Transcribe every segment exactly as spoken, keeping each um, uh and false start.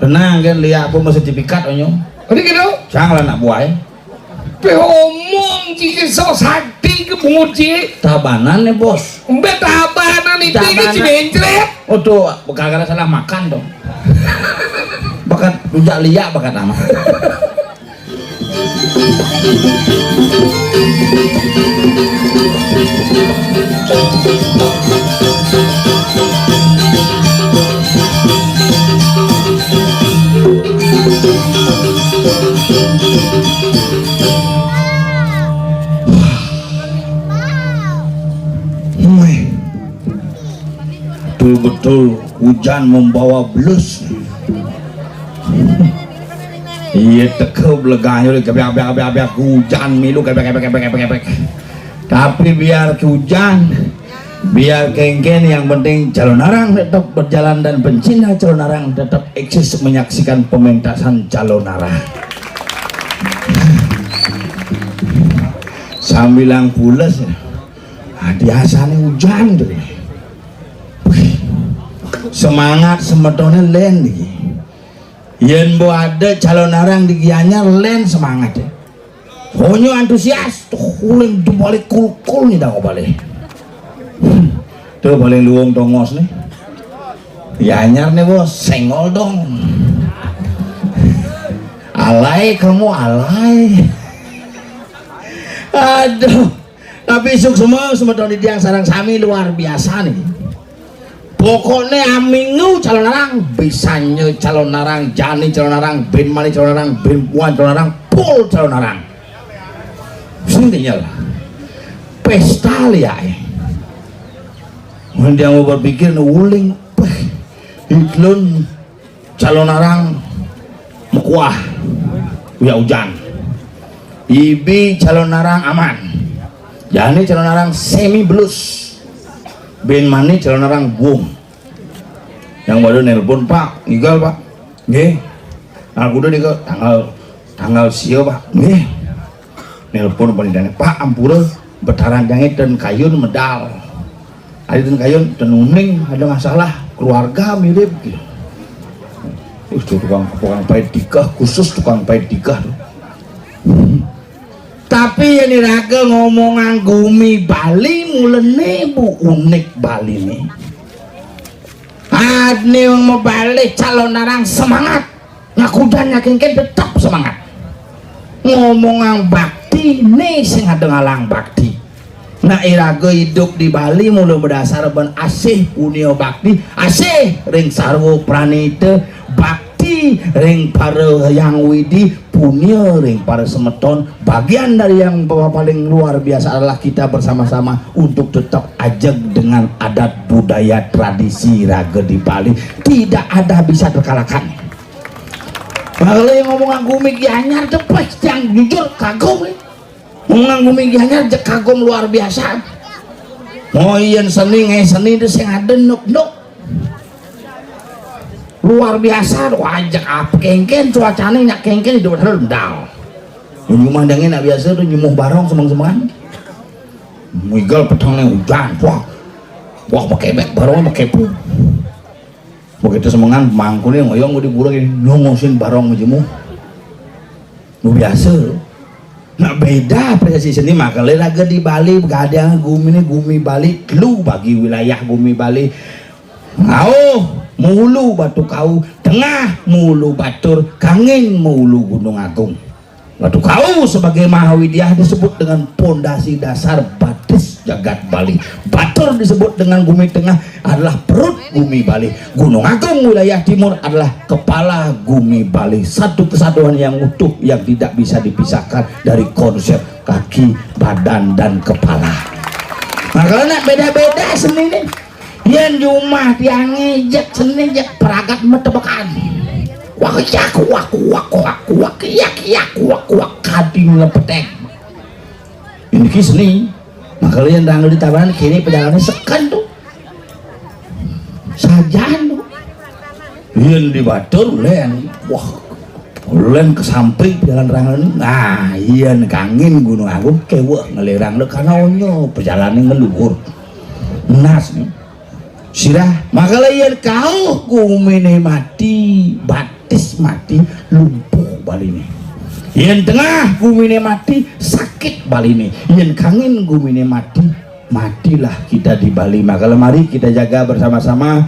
Tenang kan, liak apa mesti sertifikat onyo. Tadi gitu. Jangan lah nak buai. Pe omong cici sok sakti ke bungut cici. Tabanan nih, Bos. Mbak tabanan itu ke Tabanan. Cibencret. Oh tuh, gara-gara salah makan dong. Bakat rujak liak bakat nama. Wih. Betul-betul hujan membawa belus. Iya, teka beleganyo, gabek, gabek, gabek, gabek, hujan milu, gabek, gabek, gabek, gabek, gabek. Tapi biar hujan, biar kengken, yang penting Calonarang tetap berjalan dan pencinta Calonarang tetap eksis menyaksikan pementasan Calonarang. Sambilang pules, ah, biasanya hujan tuh. Wih, semangat semetonnya len iki. Yen mbok ada Calonarang di Gianyar, len semangat ya. Honyo antusias, tuh uling di balik kulkul nih dah balik. Hmm, tuh paling luwung tongos nih. Gianyar nih, Bos, senggol dong. Alay kamu, alay. Aduh. Tapi suksma semeton titiang sareng sami luar biasa nih. Pokoknya amingu Calonarang, bisanyo Calonarang, jani Calonarang, bin mani Calonarang, bin puan Calonarang, pul Calonarang. Sing tinggal. Pesta liak. Mun dia mau berpikir uling, peh, iklun Calonarang mekuah, ya hujan. Ibi Calonarang aman. Jani Calonarang semi belus. Bin mani Calonarang bung. Yang baru nelpon, "Pak, ngigal, Pak." "Nggih." "Aku udah ngigal tanggal, tanggal sio, Pak." "Nggih." Nelpon paling, "Pak, ampura, betaran jange ten kayun medal. Ari ten kayun ten uning, ada masalah keluarga mirip gitu." Wis, tukang, tukang pait tikah, khusus tukang pait tikah. Tapi yang iraga ngomongan gumi Bali, mulene bu unik Bali nih. Ade yang mau balik Calonarang semangat. Ngakudan yakin tetap semangat. Ngomongan bakti nih sing ada ngalang bakti. Nah, iraga hidup di Bali mula berdasar ben asih punia bakti, asih ring sarwa pranita, bakti ring para yang widi, punia ring para semeton. Bagian dari yang paling luar biasa adalah kita bersama-sama untuk tetap ajeg dengan adat budaya tradisi raga di Bali. Tidak ada bisa terkalahkan. Kalau yang ngomong gumi Gianyar tuh pas yang jujur kagum nih. Ngomong gumi Gianyar jek kagum luar biasa. Oh iya, seni ngai seni itu sing ada nuk nuk. Luar biasa tuh, ajak apa kengken cuacane nyak kengken hidup terus ndal. Nyumah dengin nak biasa tuh nyumuh barong semang-semangan. Migal petang nih hujan, wah. Wah, pakai bek barong pakai pu. Begitu semengan mangkune ngoyong di pura gini, nongosin barong majemuh. Nu biasa. Nah, beda apresiasi seni, makanya lagi di Bali begadang gumi ini gumi Bali, telu bagi wilayah gumi Bali. Ngauh, Mulu, Batu Kau, Tengah, Mulu Batur, Kangin, Mulu Gunung Agung. Batu Kau sebagai Mahawidyah disebut dengan pondasi dasar batis jagat Bali. Batur disebut dengan gumi tengah adalah perut gumi Bali. Gunung Agung wilayah timur adalah kepala gumi Bali. Satu kesatuan yang utuh yang tidak bisa dipisahkan dari konsep kaki, badan, dan kepala. Nah, kalau nak beda-beda seni nih, yen jumah tiang ngejek seni jek peragat metebekan. Wak yak wak wak wak wak yak yak wak wak kading lepeteng. Ini ki seni. Nah, kalau yang dangdut di tabanan kini perjalanan seken tuh. Sajan tuh. Yen di Batur len, wah, len ke samping jalan rangan. Nah, yen Kangin Gunung Agung keweh ngelerang dek karena onyo perjalanan ngeluhur. Nas nih. Sirah, makala yen kauh gumine mati bat Tis mati, lumpuh Baliné. Yén tengah guminé mati, sakit Baliné. Yén kangin guminé mati, matilah kita di Bali. Maka mari kita jaga bersama-sama.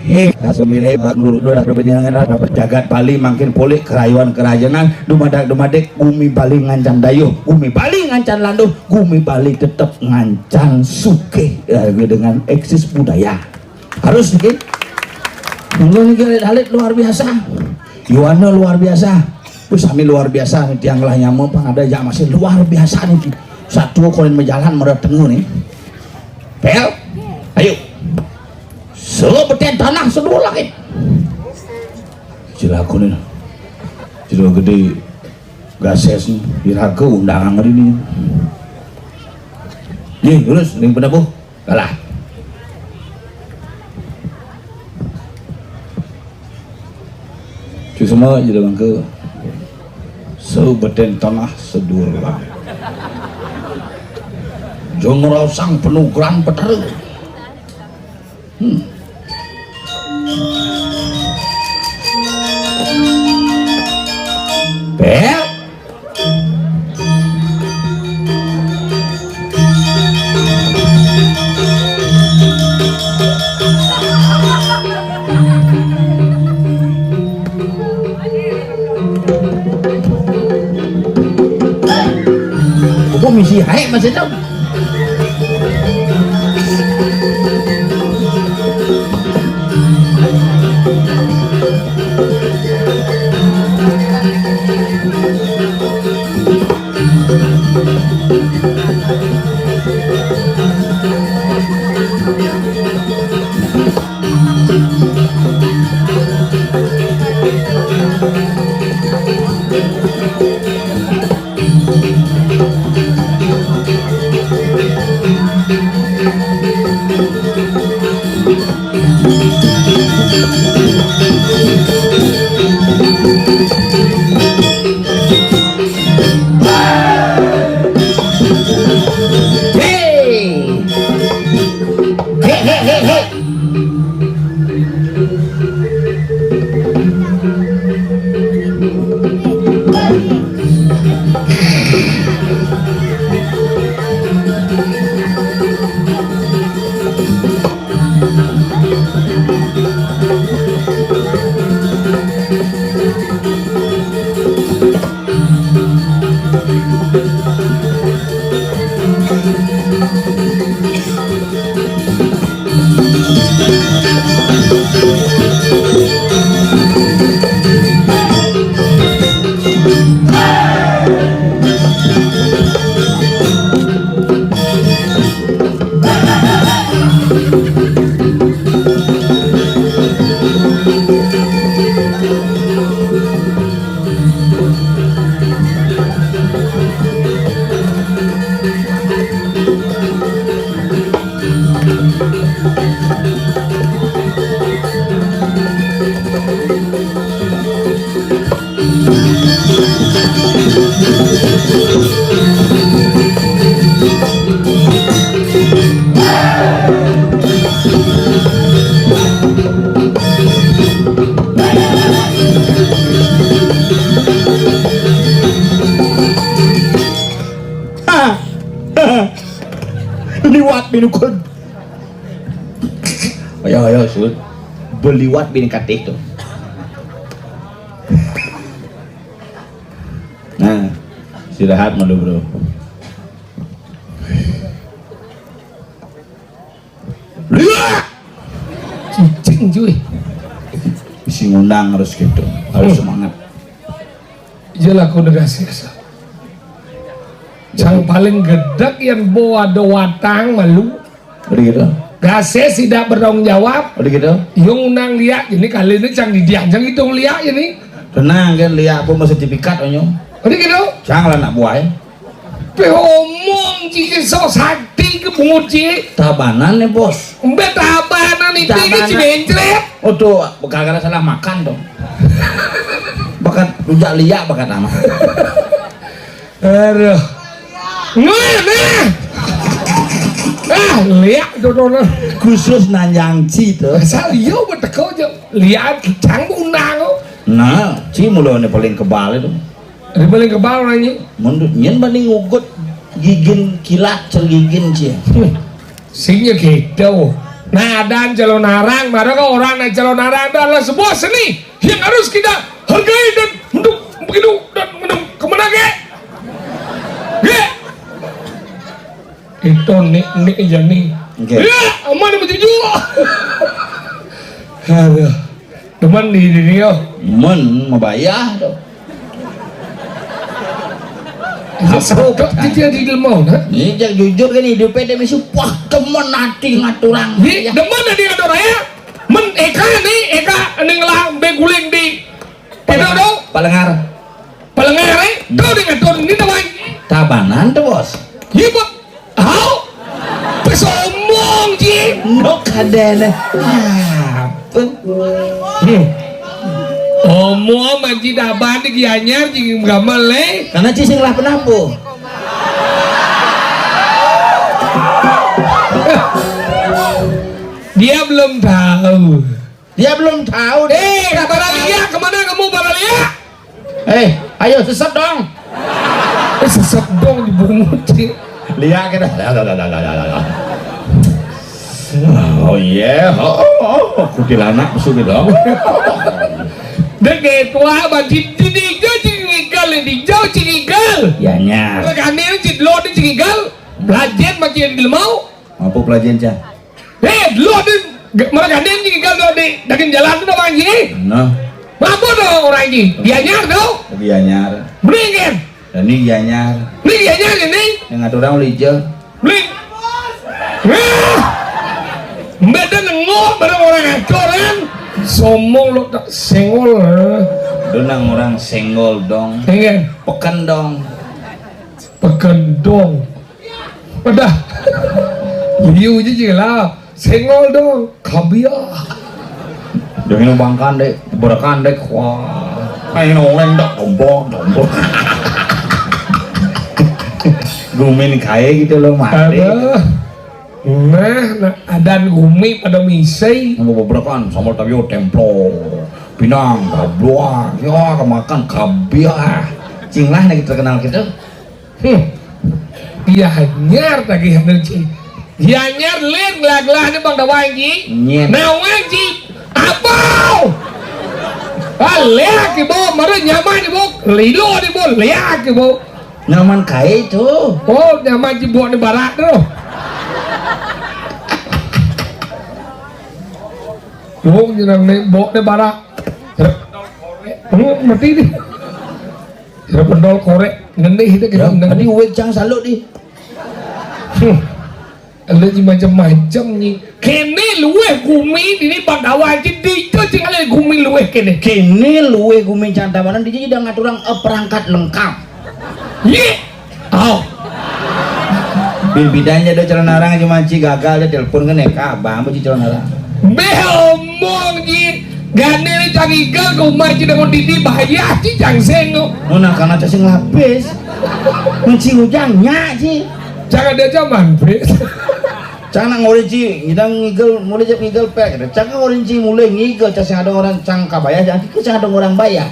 Eh, kasumilih bak guru, ras kebenyangan, ras jagat Bali mangkin polih kerayuan kerajenan, dumadak-dumadik gumi Bali ngancan dayuh, gumi Bali ngancan landuh, gumi Bali tetep ngancan sugih, eh, dengan eksis budaya. Harus niki. Mula niki alit-alit luar biasa. Yuana luar biasa. Wis sami luar biasa nih, tiang lah nyama pang ada jak masih luar biasa niki. Satu koin majalan mara tengu nih. Pel. Ayo. Sebeten tanah sedua langit. Cilaka nih. Cilaka gedé. Gases nih, iraga undangan hari ini. Nggih, terus ning penabuh. Kalah. Cusma jero mangke. Sebeten tanah sedur langit. Jong raosang penugrahan Betara. Hmm. Bel. Kok misi haik Mas Edo? Hei! Hei, hei, hei, hei! Liwat binukun. Ayo, ayo, sud. Beliwat bin katih tuh. Nah, istirahat malu, Bro. Liwat. Cicing, cuy. Bisi ngundang harus gitu, harus semangat. Iya lah, aku udah kasih. Yang paling gedek yang bawa ada watang malu. Udah gitu. Gasé sida bertanggung jawab. Udah gitu. Yang nang liak ini kali ini cang didian cang itu liak ini. Tenang kan, liak aku mau sertifikat onyo. Udah gitu. Cang lah nak buai. Pe omong cici sok sakti ke bungut cici. Tabanan nih, Bos. Embe tabanan itu ini Tabanan. Cimencret. Oh tuh, gara-gara salah makan tuh. Bakat rujak liak bakat nama. Aduh. Nah, nah. Ah, liak dodona. Khusus nanjang ci tuh. Asal yo beteko je. Liak cang undang. Nah, ci mula né paling kebal itu. Ada paling kebal orang ini. Menurut nyen banding ugut gigin kilat cergigin ci. Sing ya gitu. Nah, dan calon arang, mara ka orang naik calon arang itu adalah sebuah seni yang harus kita hargai dan untuk begitu dan menang kemana ke? Ya. Itu nik nik aja nih. Oke. Ya, aman begitu. Aduh. Cuman di, di dia. Men mabayah tuh. Apa? Kok dia di ilmu, ha? Ini jak jujur kan hidupnya dia mesti wah temen hati ngaturang. Ini demen dia ngatur ya. Men Eka nih, Eka ning lah beguling di. Itu tuh. Palengar. Palengar, eh? Kau dia ngatur ini teman. Tabanan tuh, Bos. Iya, Bos. Hau? Pesomong, Ji. Nok ada nah. Apa? Hmm. Omo maji daban di Gianyar, Ji, gamal, eh. Karena ci sing lah penampuh. Dia belum tahu. Dia belum tahu. Eh, Baralia, kemana kamu, Baralia? Eh, ayo sesep dong. Eh, sesep dong dibungut. Lihat kita. Oh iya, oh, oh, oh, kuntilanak masuk gitu. Dek tua bagi di di jauh cingigal di jauh cingigal. Ya nyar. Kami di lo di cingigal. Belajar bagi di mau. Apa pelajaran cah? Eh, lo di mereka di cingigal lo di daging jalan tuh bang ji. Nah. Apa tuh orang ji? Dia nyar tuh. Dia nyar. Beringin. Dan ini Gianyar. Ini Gianyar ini. Yang ngatur orang Lija. Beli. Wah. Mbak dan nengok bareng orang ngatur kan. Somong lo tak senggol. Donang orang senggol dong. Iya. Peken dong. Peken dong. Udah. Liu aja je lah. Senggol dong. Kabiah. Jangan bangkan dek, berkan dek. Wah. Main oleng dak tombol, tombol. Gumin kae gitu loh mati. Ada. Nah, nah, adan gumi pada misi. Mau beberkan sama tapi templo. Pinang, gabluan, ya kemakan kabiah. Cing lah nih terkenal gitu. Hmm. Gianyar tagih bener ci. Gianyar lin gelah-gelah ni bang dawai ji. Nyen. Nawang ji. Apa? Ah, leak ibu, mara nyaman ibu. Lilo ibu, leak ibu. Nyaman kai tu. Oh, nyaman ji buat ni barat tu. Wong jenang ni buat ni barat. Hmm, mati ni. Kira pendol korek ngendih itu kita. Ya, tadi uwek cang salut di. Hmm. Ada ji macam-macam ni. Kene luweh gumi ini Pandawa aja di itu cing ada gumi luweh kene. Kene luweh gumi cang tabanan di jadi ngatur orang eh, perangkat lengkap. Ye. Oh. Bi- Bidanya ada calon orang aja manci gagal dia telepon kan ya kak abang apa sih calon orang. Beh omong ji. Gane ni cang igal ke umah ci dengan didi bahaya ci cang seng. Nona karena cacing lapis. Menci ujang nyak ci. Cang ada zaman bes. Cang nak ngori ci, ngidang ngigel, mulai jam ngigel pek. Cang ngori ci mulai ngigel, cacing ada orang cang kabaya, cang kiki cang ada orang bayar.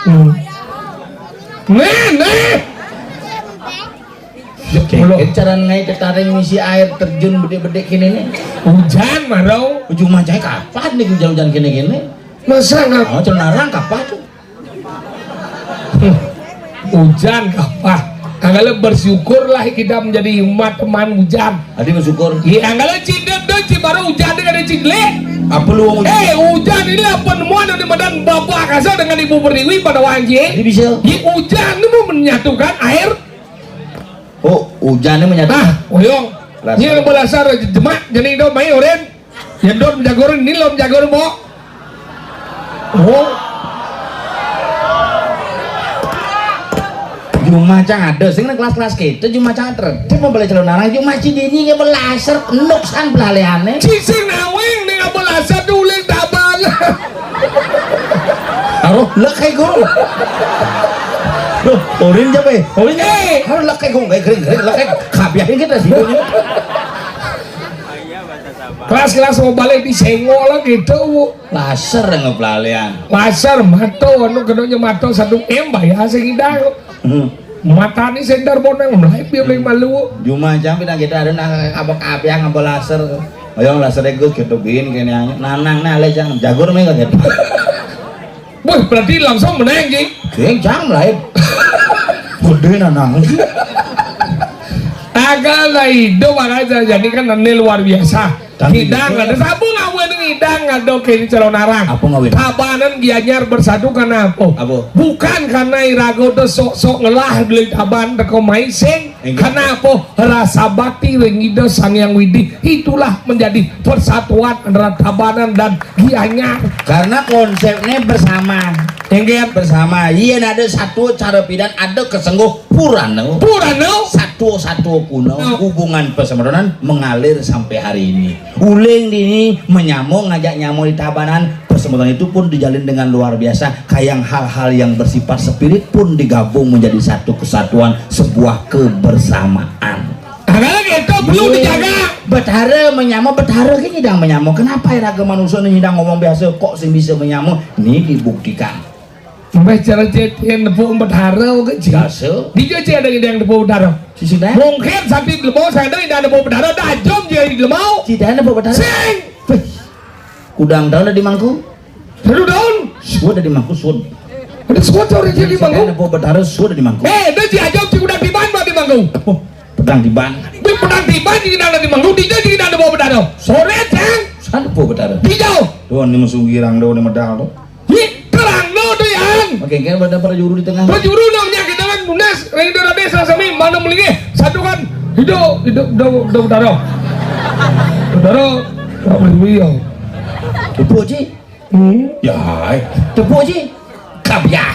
Hmm. Nih, nih. Cara ngai ketaring misi air terjun bedek-bedek kene nih. Hujan marau. Ujung mancai kapan nih hujan-hujan kene-kene? Masa nggak? Oh, cenarang kapan tuh? Hujan kapan? Angkala bersyukurlah kita menjadi umat teman hujan. Adi bersyukur. Iya, angkala cinta tuh ci baru hujan dengan cinta. Apa lu hujan? Eh, hujan ini apa nemuan yang dimadan Bapak Kasar dengan Ibu Pertiwi pada wanji? Adi bisa. Iya, hujan itu menyatukan air. Oh, hujan ini menyatukan. Ah, oyong. Ini yang belasar jemak jadi itu main oren. Yendon jagorin, nilon jagorin, Bo. Oh. Jumah cang ada, sing nang kelas-kelas kita, jumah cang ada. Dia mau beli calon narang, jumah ci dini ke belaser, nuk sang pelaleane. Ci sing naweng ning belaser tuh uling tabal. Aduh, lek kayak guru. Loh, orin siapa ya? Orin siapa? Eh. Aduh, lek kayak guru, kayak kering, kering, lek kayak kabiahin kita sih. Kelas-kelas mau balik disenggol lah gitu. Laser ngeplalian. Laser, mato, anu, kenanya mato satu M, bayar sing ngidang. Hmm. Matane sender boneng, mulai piye mulai malu. Juma jam pindah kita ada nang apa kapiah ngapa laser. Ayo laser ikut gitu bin kene nanang nah le jang jagur mega gitu. Wah, berarti langsung menang, Ki. Sing jang lain. Gede nanang. Agak lah hidup aja, jadi kan ini luar biasa. Kidang ada sabu ngawen ngidang ada kene calon arang. Apa ngawen? Tabanan Gianyar bersatu karena apa? Apa? Bukan karena iraga udah sok-sok ngelah beli taban teko maising. Enggak. Karena apa? Rasa bakti ring Ida Sang Hyang Widi. Itulah menjadi persatuan antara Tabanan dan Gianyar. Karena konsepnya bersama. Enggak. Bersama. Iya, ada satu cara pidan, ada kesengguh purana. Purana. Satu-satu kuna. Oh. Hubungan persaudaraan mengalir sampai hari ini. Uling dini menyamo ngajak nyamo di Tabanan, persaudaraan itu pun dijalin dengan luar biasa. Kayang hal-hal yang bersifat spirit pun digabung menjadi satu kesatuan, sebuah kebersamaan. Karena itu perlu dijaga. Betara menyamo, betara ki nyidang menyamo. Kenapa iraga manusia nyidang ngomong biasa kok sing bisa menyamo? Ini dibuktikan. Mbah cara cetien nepuk betara ke ji. Biasa. Dia cetien ada yang nepuk betara. Sisi dah. Mungkin sakti lemau saya ada yang nepuk betara, dah jom dia di lemau. Cita nepuk betara. Sing. Wih. Kudang tahun ada di mangku. Satu tahun. Sudah di mangku, sudah. Ada suat orang jadi Cita mangku. Nepuk betara, sudah di mangku. Eh, dia diajak di kudang tiban, Pak, di mangku. Oh, pedang tiban. Di pedang tiban di kudang di mangku, dia di kudang nepuk betara. Sore, Cang. Sana nepuk betara. Di jauh. Tuh, ini musuh girang, tuh, ini medal, tuh. Hi, terang no tu yang. Oke, kan pada prajuru di tengah. Prajuru no nya kita kan lunas, ring do rabe sami mana melingih. Satu kan hidup, hidup do do utara. Utara, tak boleh beliau. Tepuk ji. Hmm. Ya, eh. Tepuk ji. Kabiah.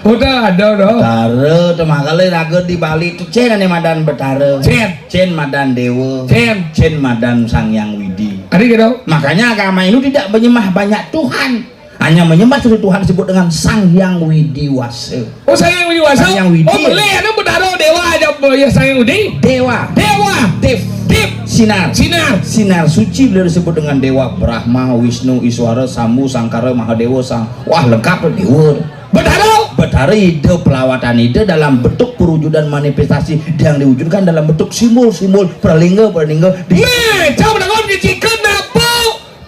Udah ada dah. Betara, tu makanya raga di Bali tu cen ane madan betara. Cen. Cen madan dewa. Cen. Cen madan Sang Hyang Widi. Ada gitu. Makanya agama Hindu tidak menyembah banyak Tuhan. Hanya menyembah satu Tuhan disebut dengan Sang Hyang Widi Wasa. Oh, Sang Hyang Widi Wasa. Sang Hyang Widi. Oh, boleh ada betara dewa aja ya Sang Hyang Widi. Dewa. Dewa. Dev. Dev. Sinar. Sinar. Sinar suci beliau disebut dengan Dewa Brahma, Wisnu, Iswara, Sambu, Sangkara, Mahadewa, Sang. Wah, lengkap tuh dewa. Betara. Betara ida pelawatan ida dalam bentuk perwujudan manifestasi yang diwujudkan dalam bentuk simbol-simbol pralingga, pralingga di. Nih, coba dengar kecil kenapa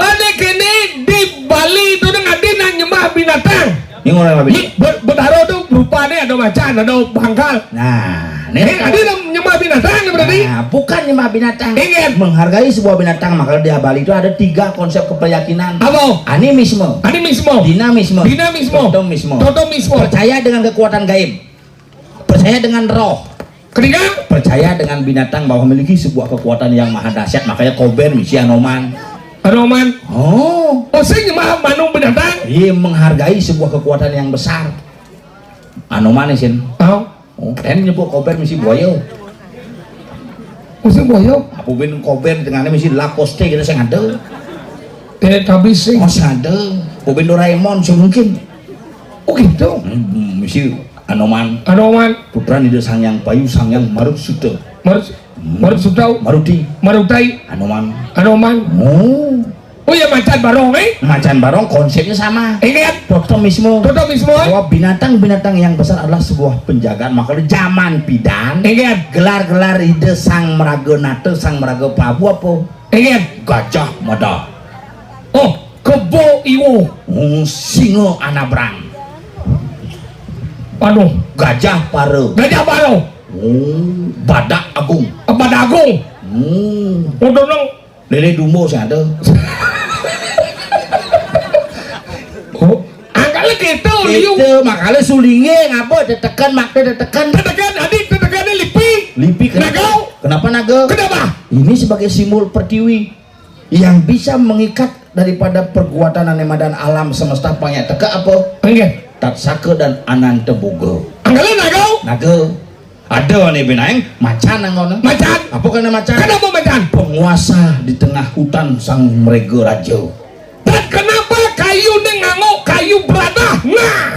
ada kene di Bali itu dengan ada nang nyembah binatang. Ini orang lebih. Betara tuh rupanya ada macan, ada bangkal. Nah, nih. Eh, ada nang nyembah binatang berarti. Nah, bukan nyembah binatang. Ingat. Menghargai sebuah binatang, maka di Bali itu ada tiga konsep keperyakinan. Apa? Animisme. Animisme. Dinamisme. Dinamisme. Totemisme. Totemisme. Percaya dengan kekuatan gaib. Percaya dengan roh. Ketiga. Percaya dengan binatang bahwa memiliki sebuah kekuatan yang maha dahsyat. Makanya kober misi Anoman. Anoman. Oh. Oh, sing mah manu binatang. Iya, menghargai sebuah kekuatan yang besar. Anoman isin. Oh. Oh, kan nyebut kober misi buaya. Misi buaya. Apa bin kober dengan misi Lacoste kita sing ada. Teletubbies sing. Masih ada. Apa bin Doraemon sih mungkin. Oh gitu. Hmm, misi Anoman. Anoman. Putra Ida Sang Hyang Payu, Sang Hyang Marutsuda. Marut Marutsuda. Maruti. Marutai. Anoman. Anoman. Oh. Oh ya macan barong, eh? Macan barong konsepnya sama. Ingat. Totemisme. Totemisme. Bahwa binatang-binatang yang besar adalah sebuah penjagaan. Makanya zaman pidan. Ingat. Gelar-gelar Ida Sang Meraga Nata, Sang Meraga Prabu apa? Ingat. Gajah Mada. Oh, Kebo Iwo. Hmm, Singa Anabrang. Aduh. Gajah Para. Gajah Para. Hmm, Badak Agung. Badak Agung. Hmm. Udah nang Lele Dumbo sing ada. Oh, angkat lagi itu liu. Itu makanya sulinge ngapa tetekan mak tetekan. Tetekan, adik, tetekan ini lipi. Lipi kenapa? Naga. Kenapa naga? Kenapa? Ini sebagai simbol pertiwi yang bisa mengikat daripada perbuatan ane madan alam semesta banyak teka apa? Enggak. Tatsaka dan Ananta Boga. Angkat naga. Naga. Ada nih binaeng macan nang kono. Macan. Apa kena macan? Kenapa macan? Penguasa di tengah hutan sang mereka raja. Dan kenapa kayu ni nganggo kayu beradah? Nah.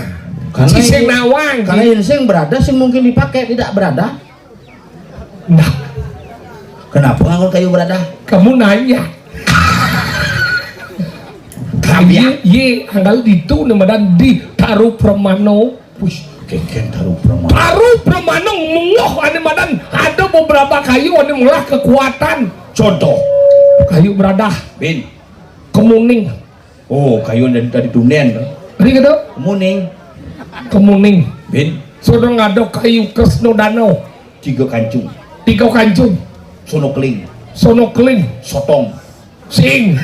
Karena sing ini, nawang. Karena ini sing beradah sing mungkin dipakai tidak beradah. Nah. Kenapa nganggo kayu beradah? Kamu nanya. Kabiah. Ye, ye, anggal ditu né madan di Taru Pramano. Wih, kénkén Taru Pramano. Taru Pramano mungoh ané madan ada beberapa kayu ané melah kekuatan. Contoh. Kayu beradah. Bin. Kemuning. Oh, kayu dari, dari dunen. Ari kéto? Kemuning. Kemuning. Bin. Sono ada kayu Kresno Danau. Tiga kancung. Tiga kancung. Sono keling. Sono keling. Sotong. Sing.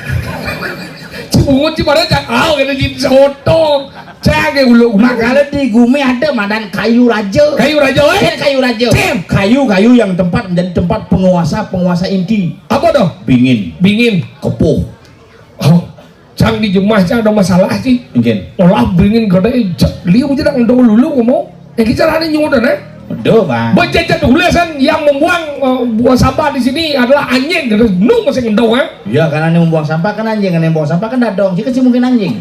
Cibungut ci pada cakal kéto ci sotong. Cak ké ulu. Makanya di gumi ada madan kayu raja. Kayu raja, eh? Cén kayu raja. Cén. Kayu-kayu yang tempat menjadi tempat penguasa-penguasa inti. Apa tuh? Bingin. Bingin. Kepuh. Oh. Cang di jemah cang ada masalah ci. Nggih. Olah bingin gedé jek liu aja dah ngendong lulu ngomong. Ya kita ada nyuruh deh. Betul, Bang. Bececet ulesan yang membuang eh, buang sampah di sini adalah anjing gitu. Nu masih ngendong, eh? Iya, karena ini membuang sampah kan anjing, karena yang buang sampah kan dadong. Jika sih mungkin anjing.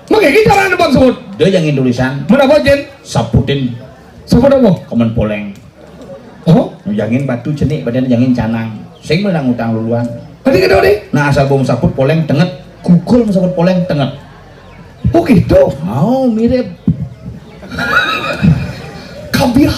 Makanya kita ada maksud. Dia yang tulisan. Mana apa, Jen? Saputin. Saput apa? Kemen poleng. Oh? Jangin batu cenik, badan jangin canang. Sing menang utang luluan. Tadi kéto deh. Nah, asal bom saput poleng tenget. Kukul saput poleng tenget. Oh gitu. Oh, mirip. Kabiah.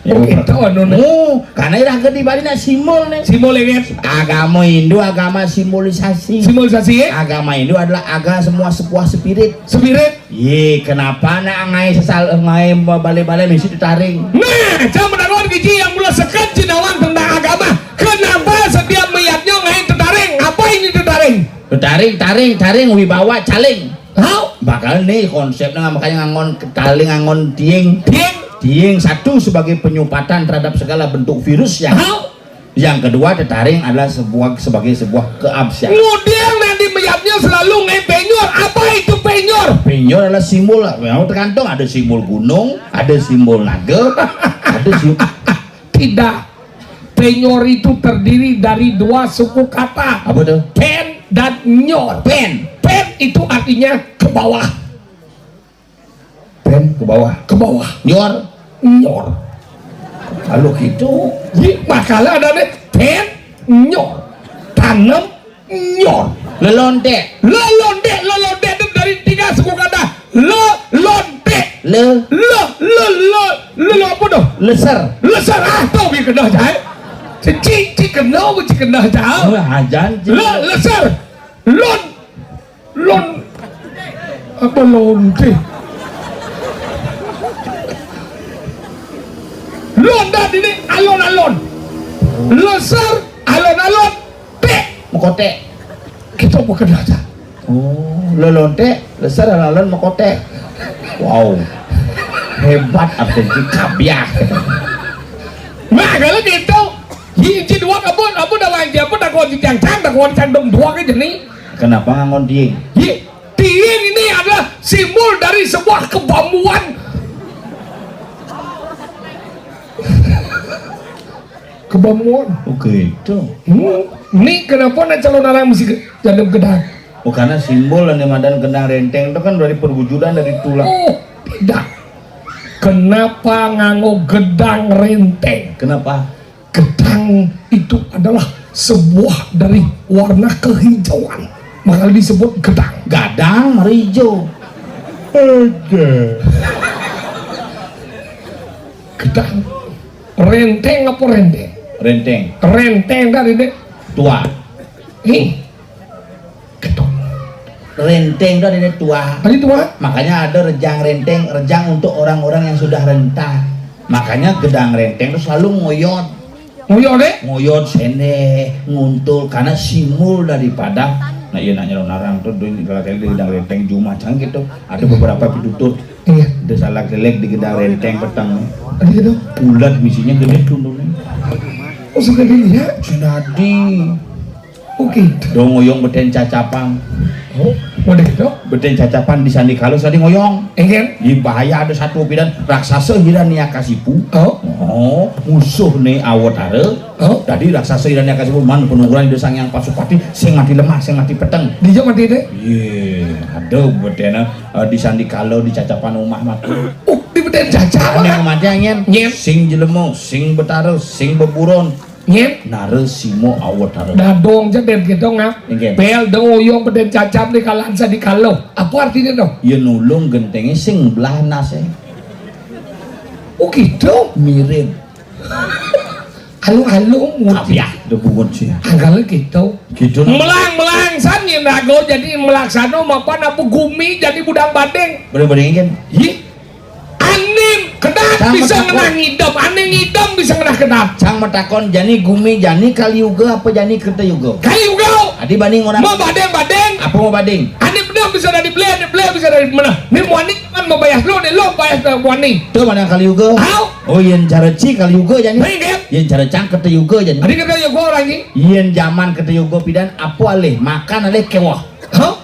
Ya, oh gitu anu. Oh, karena iraga di Bali nak simbol nih. Simbol ini. Agama Hindu, agama simbolisasi. Simbolisasi ya? Agama Hindu adalah agama semua sebuah spirit. Spirit. Yé, kenapa nak ngaé sesal ngaé balé-balé misi tetaring? Nah, saya mendapat gizi yang mula sekat cinawan tentang agama. Kenapa setiap meyatnya ngaé tetaring? Apa ini tetaring? Tetaring, taring, taring, wibawa, caling. Hau? Bakal nih konsepnya makanya ngangon taling, ngangon tiing. Tiing. Tiing satu sebagai penyumpatan terhadap segala bentuk virus yang Hau? Yang kedua, tetaring adalah sebuah sebagai sebuah keabsahan. Kemudian nanti meyapnya selalu ngaé penyor. Apa itu penyor? Penyor adalah simbol. Memang tergantung ada simbol gunung, ada simbol naga, ada simbol Tidak. Penyor itu terdiri dari dua suku kata. Apa tuh? Pen dan nyor. Pen. Pen itu artinya ke bawah. Pen ke bawah. Ke bawah. Nyor. Nyor. Kalau gitu, Ji, makala ada nih pen nyor. Tanem nyor. Lelonté. Lelonté, lelonté itu dari tiga suku kata. Lelonté. Le. Le, le, le, le, le apa dah? Leser. Leser ah, tau bi kenal cai. Cik, cik kenal, cik kenal cai. Wah, ajan, cik. Le, leser. Lon. Lon. Apa lonté? Lon dah ini alon-alon. Leser alon-alon. Ték. Mekoték. Kita bukan aja. Oh, lelonté, leser alon-alon mekoték. Wow. Hebat apa sih kabiah. Nah, kalau gitu, hiji dua kabun, apa dah lagi apa dah kau cang cang dah kau cang dong dua ke jenis. Kenapa ngangon tiing? Ye, tiing ini adalah simbol dari sebuah kebambuan. Kebambuan. Oke, itu. Hmm. Ini kenapa nak calon orang mesti ke- jadi gedang? Oh, karena simbol yang madan gedang renteng itu kan dari perwujudan dari tulang. Oh, tidak. Kenapa nganggo gedang renteng? Kenapa? Gedang itu adalah sebuah dari warna kehijauan. Maka disebut gedang. Gadang hijau. Ada. Gedang. Renteng apa renteng? Renteng. Renteng kan ini? Tua. Eh, gedang. Renteng itu ada tua. Tadi tua? Makanya ada rejang renteng, rejang untuk orang-orang yang sudah renta. Makanya gedang renteng itu selalu ngoyot. Ngoyot deh? Ngoyot, sendeh, nguntul, karena simbol daripada. Nah, iya nanya orang tuh di gedang renteng jumah cang gitu. Ada beberapa pitutur. Iya. Ada salah kelek di gedang renteng petang. Ada gitu. Ulat misinya gede tuh. Oh, suka dilihat. Sudah di. Oke. Dong ngoyong beten cacapan. Oh, boleh gitu. Beten cacapan di sandi kalau sandi ngoyong. Enggak. Di bahaya ada satu pidan raksasa Hiranyakasipu. Oh. Oh, musuh nih awatara. Oh. Tadi raksasa Hiranyakasipu man penuguran di sang yang pasupati sing mati lemah, sing mati peteng. Dia mati deh. Iya, ada betena eh, di sandi kalau di cacapan rumah mati. Oh, di beten cacapan. Ada yang mati angin. Nyet. Sing jelemu, sing betara, sing beburon. Nyén? Nara sima awatara. Dadong ja dén kéto ngap. Inggih. Bél dong oyong bedén cacap di kalansa di kalo. Apa artinya dong? Ya nulung genténgé sing belah nasé. Oh gitu. Mirip. Alung-alung murti. Kapiah, da bungut sih. Anggalé gitu. Gitu lah. Melang-melang san nyén raga jadi melaksana mapan apa gumi jadi budang bading. Bading-bading kan? Ih. Ané kedap bisa ngenah ngidem, ané ngidem bisa ngenah kedap. Sang matakon jani gumi jani Kali Yuga apa jani Kerta Yuga? Kali Yuga. Adi bani ngorang. Mau bading-bading. Apa mau bading? Ané bener bisa dari beli, ané beli bisa dari mana? Né muani kan mau bayar lo, né lo bayar dari muani. Tuh mana Kali Yuga? Hau? Oh, yén cara ci Kali Yuga jani. Baik, ya. Yén cara cang Kerta Yuga jani. Adi Kerta Yuga orang ini. Yén jaman Kerta Yuga pidan apa alih? Makan alih kéweh. Hah?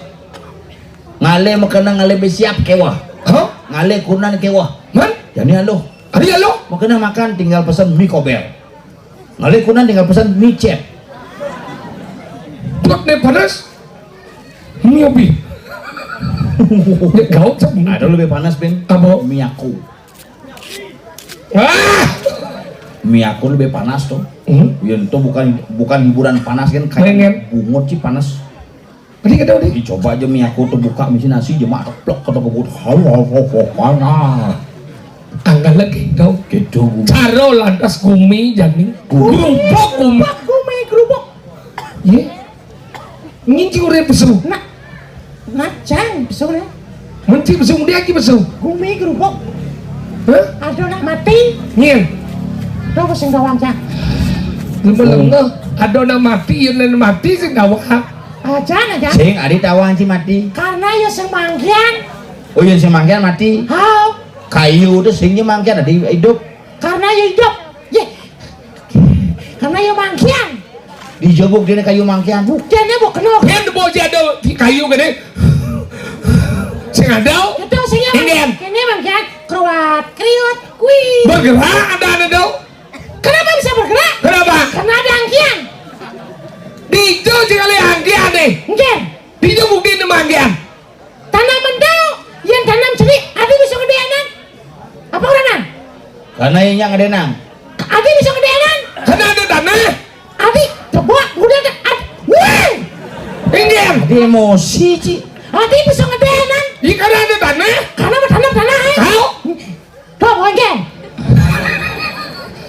Ngalih makan ngalih besiap kéweh. Hah? Ngalih kunan kéweh. Man? Jani aluh. Adi aluh? Makan makan tinggal pesen mie kobér. Ngalih kunan tinggal pesen mie cét. Buat né panas. Mie obi. Ya gaul cak. Ada lebih panas, Bin. Apa? Mie aku. Ah! Mie aku lebih panas tuh. Hmm? Ya itu bukan bukan hiburan panas kan kayak bungut sih panas. Tadi kata udah. Dicoba aja mie aku tuh buka misi nasi aja mah plek kata kebut. Hau hau hau hau panas. Anggal lagi tau. Gitu. Caro lantas gumi jani. Gumi. Gerubuk gumi. Gerubuk gumi gerubuk. Iya. Nginci urip pesu. Nah, nah, cang pesu nih. Menci pesu dia aki pesu. Gumi gerubuk. Hah? Ada nak mati. Nyén. Tuh sing gawang cang. Lembah-lembah. Ada nak mati, yang nak mati sing gawang. Aja aja. Sing adi tawang ci mati. Karena ya sing manggian. Oh ya sing manggian mati. Hau. Kayu tuh sing manggian adi hidup. Karena ya hidup. Ye. Karena ya manggian. Di jebuk dene kayu mangkian. Buktinya mau kenal. Kan bocah ada di kayu gini. Sing ada. Itu sing ya. Ini kan. Ini mangkian. Keruat, kriut, kui. Bergerak ada ada dong. Kenapa bisa bergerak? Kenapa? Karena ada angkian. Di itu sekali angkian deh. Mungkin. Di itu bukti ini mangkian. Tanam mendau, yang tanam ceri, adi bisa gedéanan. Apa uranan? Karena inya gedéanan. Adi bisa gedéanan. Karena ada tanah. Adi, coba, udah ada. Wih. Pinggir. Adi emosi, Ci. Adi bisa gedéanan. Iya, karena ada tanah. Karena bertanam tanah, eh. Tahu? Tuh, mangkian.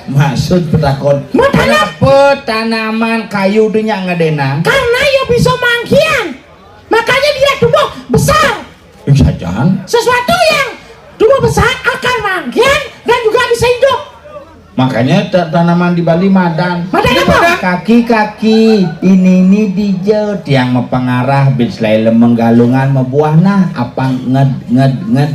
Maksud petakon. Mau tanam. Kenapa tanaman kayu itu nyak ngedénang? Karena ya bisa mangkian. Makanya dia tumbuh besar. Ih, sajan. Sesuatu yang tumbuh besar akan mangkian dan juga bisa hidup. Makanya ta- tanaman di Bali madan. Madan apa? Kaki-kaki ini ini dijel tiang mapangarah bis lain menggalungan mabuah nah apa nged nged nged.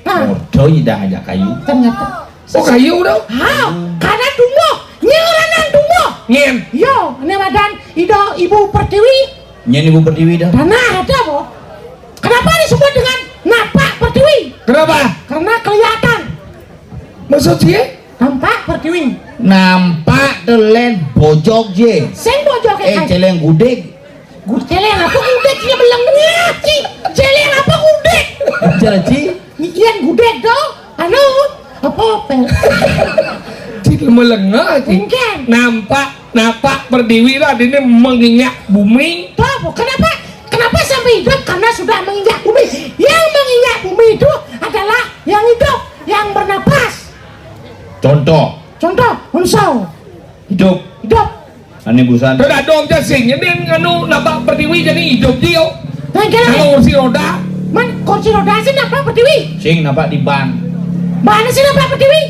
Nah. Modo idah aja kayu. Ternyata. Oh, kayu dong. Ha, karena tumbuh. Nyén lanang tumbuh. Nyén. Yo, ini madan ido ibu pertiwi. Nyén ibu pertiwi dah. Tanah ada, Bo. Kenapa disebut dengan napak pertiwi? Kenapa? Karena kelihatan. Maksud dia? Nampak pertiwi. Nampak telen bojok je. Sing bojok eh, eh, celeng gudik. Gud celeng apa gudeg sih belengnya, Ci? Celeng apa gudeg? Cara Ci? Iyan gudeg dong. Anu, apa opel? Ci melengah, Ci. Mungkin. Nampak, napak pertiwi lah, ini menginjak bumi. Tuh, kenapa? Kenapa sampai hidup? Karena sudah menginjak bumi. Yang menginjak bumi itu adalah yang hidup, yang bernapas. Contoh. Contoh, unsau. Hidup. Hidup. Ané busan. Dadong ja sing, ini anu napak pertiwi jadi hidup dia. Nah, kira. Kalau kursi roda. Man, kursi roda sih napak pertiwi. Sing napak di ban. Ban sih napak pertiwi.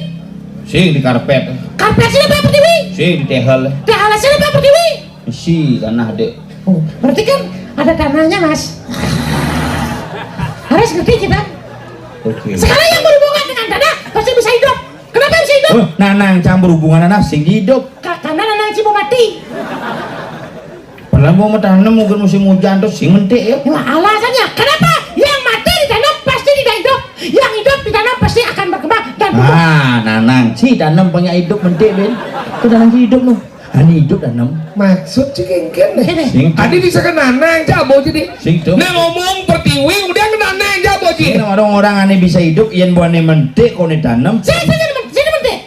Sing di karpet. Karpet sih napak pertiwi. Sing di tehel. Tehel sih napak pertiwi. Si tanah dek. Oh, berarti kan ada tanahnya, Mas. Harus ngerti kita. Oke. Sekarang yang berhubungan dengan tanah pasti bisa hidup. Kenapa bisa hidup? Oh, nanang campur hubungan anak sing hidup. Ka- karena nanang sih mau mati. Padahal mau matanem mungkin musim hujan terus sing mentik ya. Nah, alasannya kenapa yang mati ditanam pasti tidak hidup, yang hidup ditanam pasti akan berkembang dan tumbuh. Ah, nanang si tanam punya hidup mentik ben. Itu nanang si hidup loh. Ani hidup tanam. Maksud sih kengken deh. Sing. Tadi bisa ke nanang, cak bau jadi. Sing tuh. Nah ngomong pertiwi udah ke nanang, cak bau jadi. Ini orang-orang ani bisa hidup, yang buahnya mentik kau nih tanam. Saya saya mentik.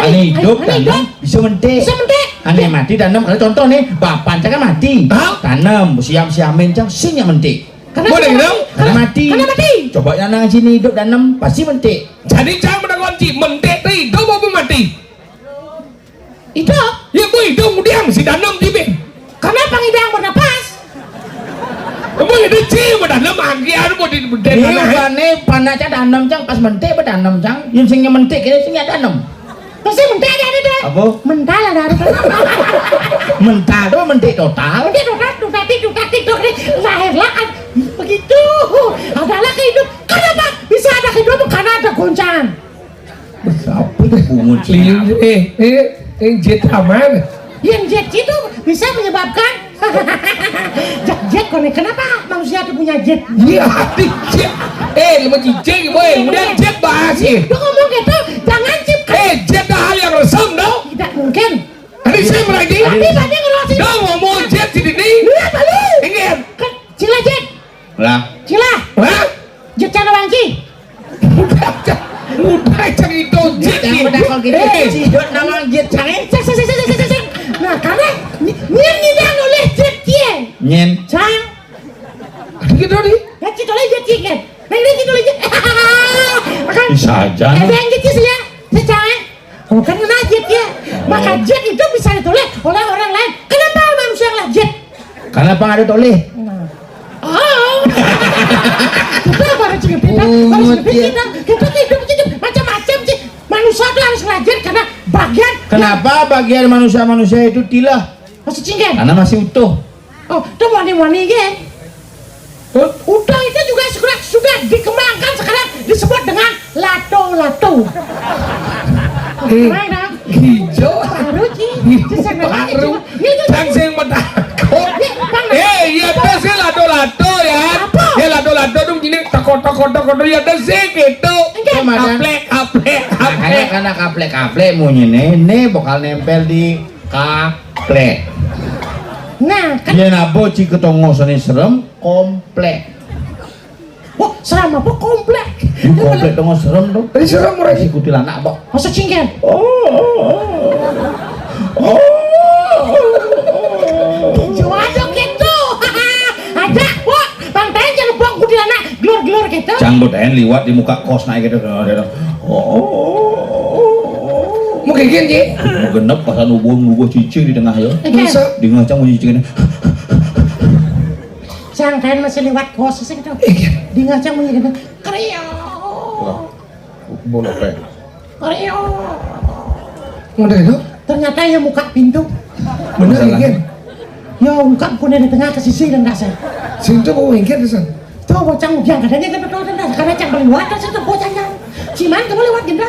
Ané idup, ané tanem, idup, bisa mentik. Bisa mentik. Ané mati, tanem. Kalau contoh nih, bapan cang kan mati. Hah? Tanem, siam-siamin cang, sing nyak mentik. Kenapa mati? Kenapa mati? Coba nang sini idup, tanem, pasti mentik. Jadi cang menang kunci, mentik tu idup apa mati? Idup. Ya, bu idup, kemudian si tanem, cibin. Kenapa ngidang bernapas? Emang ada cing, bertanem angkian, mau di, di, iya, tanah, eh? Bukannya panak cang tanem, cang, pas mentik bertanem, cang. Yang sing mentik, kayaknya sing tanem. Pasti mentik ada, ada, ada. Apa? Mental ada, ada. Mental tu mentik total. Mentik total, tu tadi, tu tadi, tu tadi. Lahirlah, ad-, begitu. Adalah kehidupan. Kenapa bisa ada kehidupan? Karena ada goncangan. Apa tu bungut? Li-, eh, eh, eh, jet aman. Yang jet itu bisa menyebabkan jet, jet konek. Kenapa manusia itu punya jet? Iya, jet. Eh, lu mah cicing, boy. Udah jet bahas ya. Lu ngomong gitu, jangan cip. Eh, jet dah hal yang resem, dong. Tidak mungkin. Tadi saya lagi. Tadi tadi ngeluasin. Dong, ngomong jet di sini. Iya, tadi. Ingat. Kan, sila jet. Lah. Cila. Hah? Jet cang nawang ci. Udah, cang. Udah, cang itu jet. Cang nih. Udah kalau gitu. Eh. Ci, jet nawang jet cang, eh. Cek, cek, cek, cek, cek, cek. Nah, karena ni-, nian ngidang oleh jet cie. Nyen. Cang. Ada gitu nih. Ya, ci toleh jet cie, kan. Nah, ini ci toleh jet. Makan. Bisa aja. Ada yang gitu sih ya. Cek, cang, eh. Oh, kan kena jet ya. Maka jet itu bisa ditoleh oleh orang lain. Kenapa manusia yang jet? Kenapa ada toleh? Nah. Ah. Kita baru juga beda, baru juga beda. Kita hidup, hidup macam-macam sih. Manusia tuh harus ngelajar karena bagian. Kenapa bagian manusia-manusia itu tilah? Masih cinggan. Karena masih utuh. Oh, itu wani-wani ge. Ut-, utuh itu juga sudah, sudah dikembangkan, sekarang disebut dengan lato-lato. Eh, hijau. Baru, Ci. Hijau baru. Ini tuh, cang sing metakon. Eh, iya, itu sih lato-lato ya. Apa? Ya, lato-lato tuh gini, toko-toko, toko-toko, ya, itu sih gitu. Enggak. Kaplek, kaplek, kaplek. Makanya karena kaplek-kaplek munyi nih, nih bakal nempel di kaplek. Nah, kan. Yén abo ci ketongosane serem, komplek. Wah, serem apa komplek? Ih, komplek tongos serem to. Tadi serem ora sih? Kuntilanak, Pak. Masa cingken? Oh, oh, oh. Oh. Jual dong gitu. Ada, Pak. Bang Tayan jangan buang kuntilanak. Glor-glor gitu. Cang Bang Tayan liwat di muka kos naik gitu. Oh. Mau kayak gini, Ci? Mau genep pasan ubun, ubun cicing di tengah ya. Oke. Masa? Di tengah cang mau cicing. Cang kan masih liwat kos sih gitu. Iya. Di tengah cang mau gitu. Kareo. Wah, bola pé. Kareo. Udah itu? Ternyata ya muka pintu. Bener, masalah. Iya. Ya, ungkap kuning di tengah ke sisi dan dasar. Sing tuh mau mingkir di sana. Tuh, bocah ujian katanya kan betul dan dasar. Karena cang beli wadah, saya tuh bocahnya. Ciman, kamu lewat genda.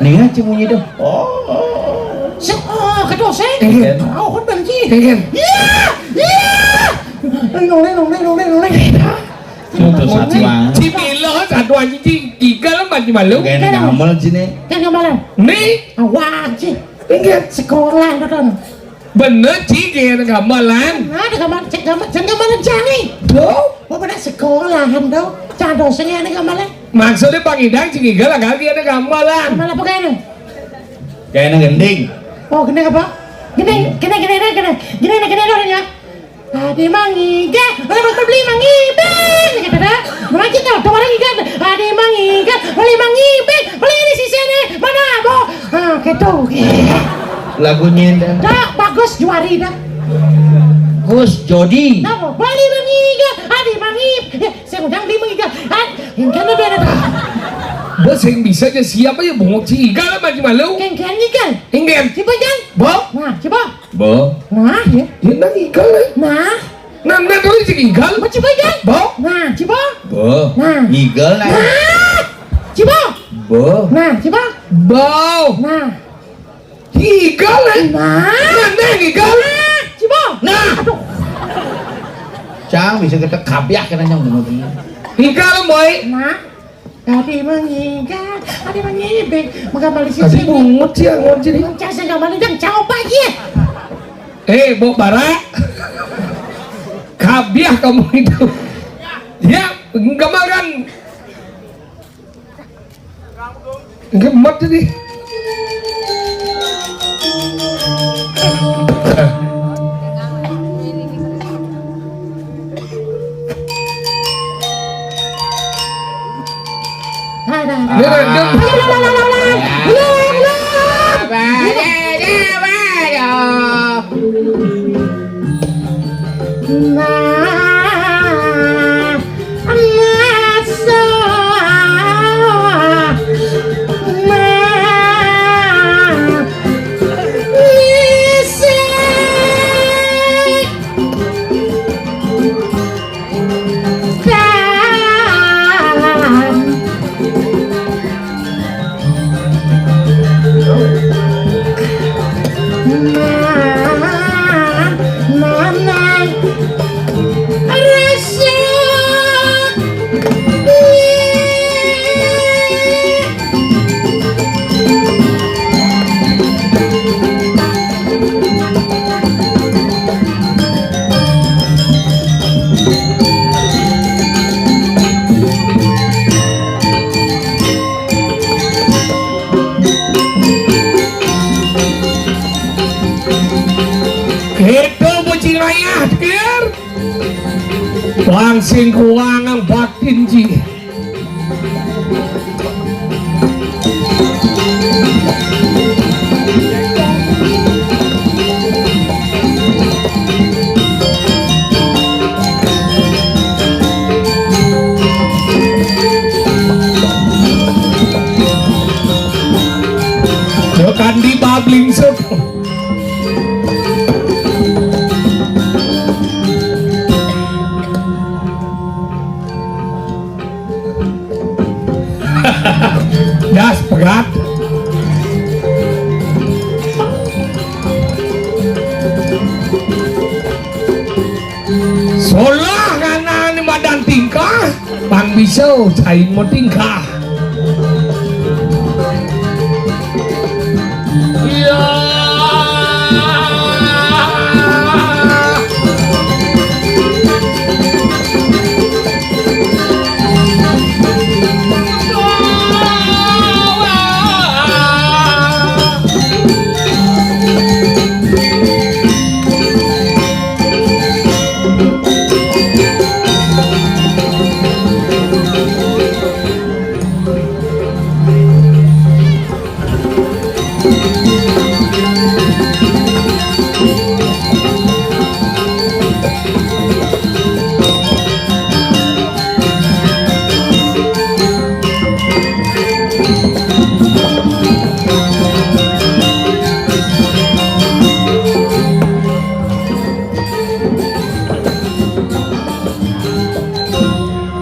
Nih, Ci munyi tuh. Oh, oh, oh. Se-, oh, ketua saya. Iya. Oh, kan benci. Iya. Iya, iya. Noleh, noleh, noleh, noleh. Itu satuan. Cimilo, satuan cici. Igal mah ci malu. Kayak ini gamel sini. Kan gambalan. Nih. Awak, Ci. Iya. Sekolah, betul. Bener, Ci, dia ada gamelan. Nah, ada gamelan, cek gamelan, cek gamelan jani. Tuh. Mau pada sekolahan dong. Cado sing ada gamelan. Maksudnya Bang Idang, Ci Gigal, kali ada gamelan. Gamelan apa kayaknya? Kayaknya gending. Oh, gending apa? Gending, gending, gending, gending, gending, gending, gending, gending, ya. Adi mangiga, orang mau beli mangibeng, gitu dah. Mulai kita, orang ikan, adi mangiga, beli mangibeng, beli di sisi ini, mana, Bo? Ah, gitu. Lagunya dah. Dah, bagus, juari dah. Gus Jodi. Napa? Bali mangiga, adi mangib. Ya, saya udah beli mangiga. Ah, yang kan udah ada. Bos yang bisa aja siapa ya, bengok ciga lah, maju malu. Kengken ikan. Inggen. Coba, Jan. Bo. Nah, coba. Bo. Nah, ya. Ya, nang igal, eh. Nah. Nah, nah, terus si igal. Mau coba, Jan. Bo. Nah, coba. Bo. Nah. Ngigal, nah. Nah. Coba. Bo. Nah, coba. Bo. Nah. Igal, eh. Nah. Nah, nah, igal. Nah, coba. Nah. Aduh. Cang, bisa kita kabiak kena nyang bunuh dia. Igal, boy. Nah. Tadi mengigal, tadi mengibing, menggambar di sisi. Tadi bungut sih, yang ngunci nih. Cang, saya gambar ini, Jang, coba aja. Eh, Bo Bara. Kabiah kamu itu. Ya, gambarkan. Gemet ini. Kéto bocing ayah, Kir. Langsing kuangan batin ji. Yo kandi babling sut. Das pegat. Solah ngana ni madan tingkah, pang bisa cai mo tingkah. Iya.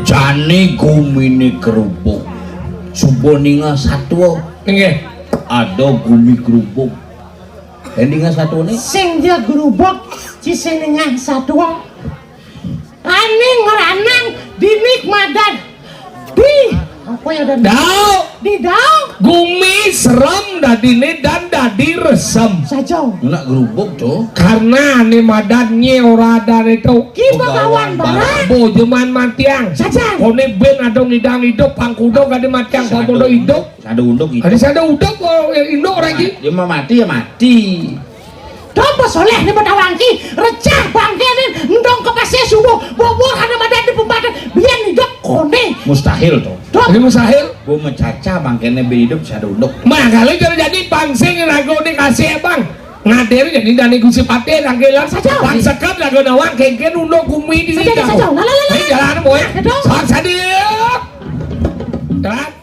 Jani guminé grubug. Suba ningeh satua. Inggih. Ada gumi grubug. Éh, ningeh satuané. Sing ja grubug, ci sing ningeh satua. Ané ngranang dini madan. Di, apa ya, dan? Dau. Di dau. Gumi serem dadiné dan dadi resem. Saja. Nak grubug to. Karena ané madan nyai ora ada to. Ki Bagawan Barat. Bo jeman matiang. Saja. Koné ben ada ngidang idup, pangkuda kadé matiang, sada pangkuda idup. Sada unduk idup. Ada sada unduk, oh, ya, induk lagi. Dia mau mati ya mati. Domba soléh né Betawangki, recah bangkéné ndong ka pasir subuh, bobor ané madan di pempatan, biyen idup koné. Mustahil to. Dom. Ini mustahil. Bo mecaca bangkéné ben idup sada unduk. Mangkala jero jadi pangsing raga né kasih, Bang. Ngadir jadi dani Gusti Patih ranggelan. Saja. Bang sekep raga nawang kéngkén unduk gumi di. Saja, saja. Lah, lah, lah, lah. Ayo jalan, boy. Aduh. Sok sadé. Jalan.